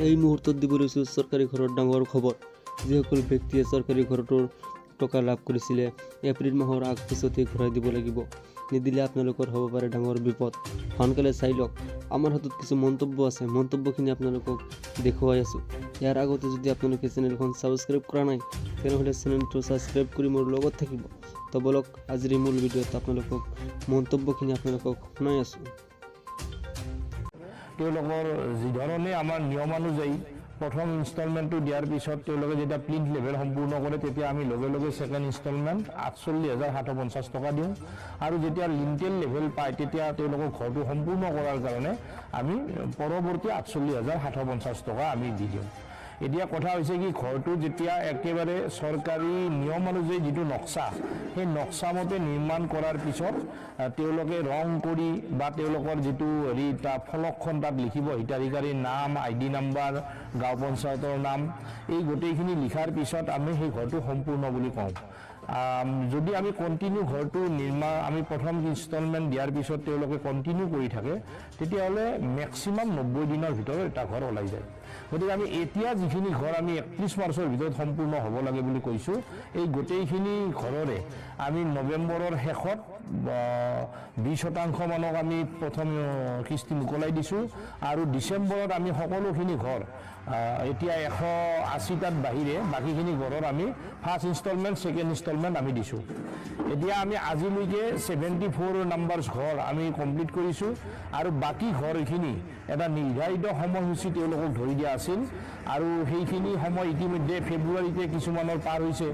এই মুহূৰ্তত দিব লৈছোঁ চৰকাৰী ঘৰৰ ডাঙৰ খবৰ। যিসকল ব্যক্তিয়ে চৰকাৰী ঘৰটোৰ টকা লাভ কৰিছিলে, এপ্ৰিল মাহৰ আগ পিছতেই ঘূৰাই দিব লাগিব। নিদিলে আপোনালোকৰ হ'ব পাৰে ডাঙৰ বিপদ। সোনকালে চাই লওক। আমাৰ হাতত কিছু মন্তব্য আছে, মন্তব্যখিনি আপোনালোকক দেখুৱাই আছোঁ। ইয়াৰ আগতে যদি আপোনালোকে চেনেলখন ছাবস্ক্ৰাইব কৰা নাই, তেনেহ'লে চেনেলটো ছাবস্ক্ৰাইব কৰি মোৰ লগত থাকিব। তো বলক, আজিৰ এই মূল ভিডিঅ'ত আপোনালোকক মন্তব্যখিনি আপোনালোকক শুনাই আছোঁ। তেওঁলোকৰ যিধৰণে আমাৰ নিয়মানুযায়ী প্ৰথম ইনষ্টলমেণ্টটো দিয়াৰ পিছত তেওঁলোকে যেতিয়া প্লিণ্ট লেভেল সম্পূৰ্ণ কৰে, তেতিয়া আমি লগে লগে ছেকেণ্ড ইনষ্টলমেণ্ট 48,750 টকা দিওঁ আৰু যেতিয়া লিণ্টেল লেভেল পায়, তেতিয়া তেওঁলোকক ঘৰটো সম্পূৰ্ণ কৰাৰ কাৰণে আমি পৰৱৰ্তী 48,750 টকা আমি দি দিওঁ। এতিয়া কথা হৈছে কি, ঘৰটো যেতিয়া একেবাৰে চৰকাৰী নিয়ম অনুযায়ী যিটো নক্সা, সেই নক্সামতে নিৰ্মাণ কৰাৰ পিছত তেওঁলোকে ৰং কৰি বা তেওঁলোকৰ যিটো হেৰি তাৰ ফলকখন তাত লিখিব, হিতাধিকাৰীৰ নাম, আই ডি নাম্বাৰ, গাঁও পঞ্চায়তৰ নাম, এই গোটেইখিনি লিখাৰ পিছত আমি সেই ঘৰটো সম্পূৰ্ণ বুলি কওঁ। যদি আমি কণ্টিনিউ ঘৰটো নিৰ্মাণ আমি প্ৰথম ইনষ্টলমেণ্ট দিয়াৰ পিছত তেওঁলোকে কণ্টিনিউ কৰি থাকে, তেতিয়াহ'লে মেক্সিমাম 90 দিনৰ ভিতৰত এটা ঘৰ ওলাই যায়। গতিকে আমি এতিয়া যিখিনি ঘৰ আমি 31 মাৰ্চৰ ভিতৰত সম্পূৰ্ণ হ'ব লাগে বুলি কৈছোঁ, এই গোটেইখিনি ঘৰৰে আমি নৱেম্বৰৰ শেষত 20% মানক আমি প্ৰথম কিস্তি মোকলাই দিছোঁ আৰু ডিচেম্বৰত আমি সকলোখিনি ঘৰ, এতিয়া 180টাত বাহিৰে বাকীখিনি ঘৰৰ আমি ফাৰ্ষ্ট ইনষ্টলমেণ্ট, ছেকেণ্ড ইনষ্টলমেণ্ট আমি দিছোঁ। এতিয়া আমি আজিলৈকে 74 নাম্বাৰ ঘৰ আমি কমপ্লিট কৰিছোঁ আৰু বাকী ঘৰখিনি এটা নিৰ্ধাৰিত সময়সূচী তেওঁলোকক ধৰি দিয়া আছিল আৰু সেইখিনি সময় ইতিমধ্যে ফেব্ৰুৱাৰীতে কিছুমানৰ পাৰ হৈছে।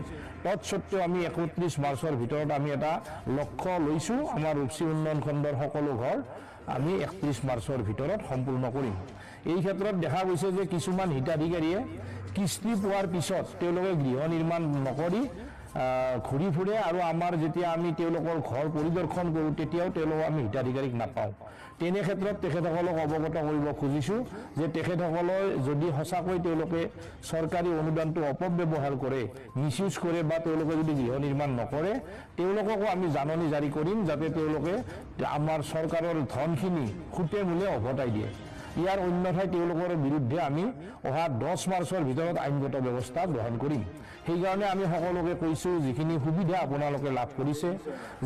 তৎসত্বেও আমি 31 মাৰ্চৰ ভিতৰত আমি এটা লক্ষ্য লৈছোঁ, আমাৰ ৰূপচী উন্নয়ন খণ্ডৰ সকলো ঘৰ আমি 31 মাৰ্চৰ ভিতৰত সম্পূৰ্ণ কৰিম। এই ক্ষেত্ৰত দেখা গৈছে যে কিছুমান হিতাধিকাৰীয়ে কিস্তি পোৱাৰ পিছত তেওঁলোকে গৃহ নিৰ্মাণ নকৰি ঘূৰি ফুৰে আৰু আমাৰ যেতিয়া আমি তেওঁলোকৰ ঘৰ পৰিদৰ্শন কৰোঁ, তেতিয়াও তেওঁলোকক আমি হিতাধিকাৰীক নাপাওঁ। তেনে ক্ষেত্ৰত তেখেতসকলক অৱগত কৰিব খুজিছোঁ যে তেখেতসকলৰ যদি সঁচাকৈ তেওঁলোকে চৰকাৰী অনুদানটো অপব্যৱহাৰ কৰে, মিছইউজ কৰে বা তেওঁলোকে যদি গৃহ নিৰ্মাণ নকৰে, তেওঁলোককো আমি জাননী জাৰি কৰিম যাতে তেওঁলোকে আমাৰ চৰকাৰৰ ধনখিনি সুতে মূলে ওভতাই দিয়ে। ইয়াৰ অন্যথাই তেওঁলোকৰ বিৰুদ্ধে আমি অহা 10 মাৰ্চৰ ভিতৰত আইনগত ব্যৱস্থা গ্ৰহণ কৰিম। সেইকাৰণে আমি সকলোকে কৈছোঁ, যিখিনি সুবিধা আপোনালোকে লাভ কৰিছে,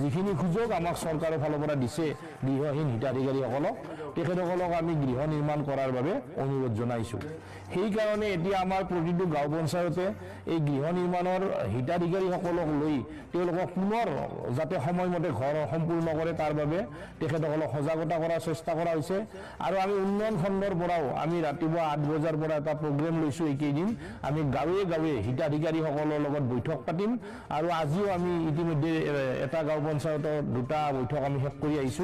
যিখিনি সুযোগ আমাক চৰকাৰৰ ফালৰ পৰা দিছে, গৃহহীন হিতাধিকাৰীসকলক, তেখেতসকলক আমি গৃহ নিৰ্মাণ কৰাৰ বাবে অনুৰোধ জনাইছোঁ। সেইকাৰণে এতিয়া আমাৰ প্ৰতিটো গাঁও পঞ্চায়তে এই গৃহ নিৰ্মাণৰ হিতাধিকাৰীসকলক লৈ তেওঁলোকক পুনৰ যাতে সময়মতে ঘৰ সম্পূৰ্ণ কৰে, তাৰ বাবে তেখেতসকলক সজাগতা কৰাৰ চেষ্টা কৰা হৈছে। আৰু আমি উন্নয়ন খণ্ডৰ পৰাও আমি ৰাতিপুৱা 8 বজাৰ পৰা এটা প্ৰগ্ৰেম লৈছোঁ। এইকেইদিন আমি গাঁৱে গাঁৱে হিতাধিকাৰীসকলৰ লগত বৈঠক পাতিম আৰু আজিও আমি ইতিমধ্যে এটা গাঁও পঞ্চায়তৰ দুটা বৈঠক আমি শেষ কৰি আহিছোঁ।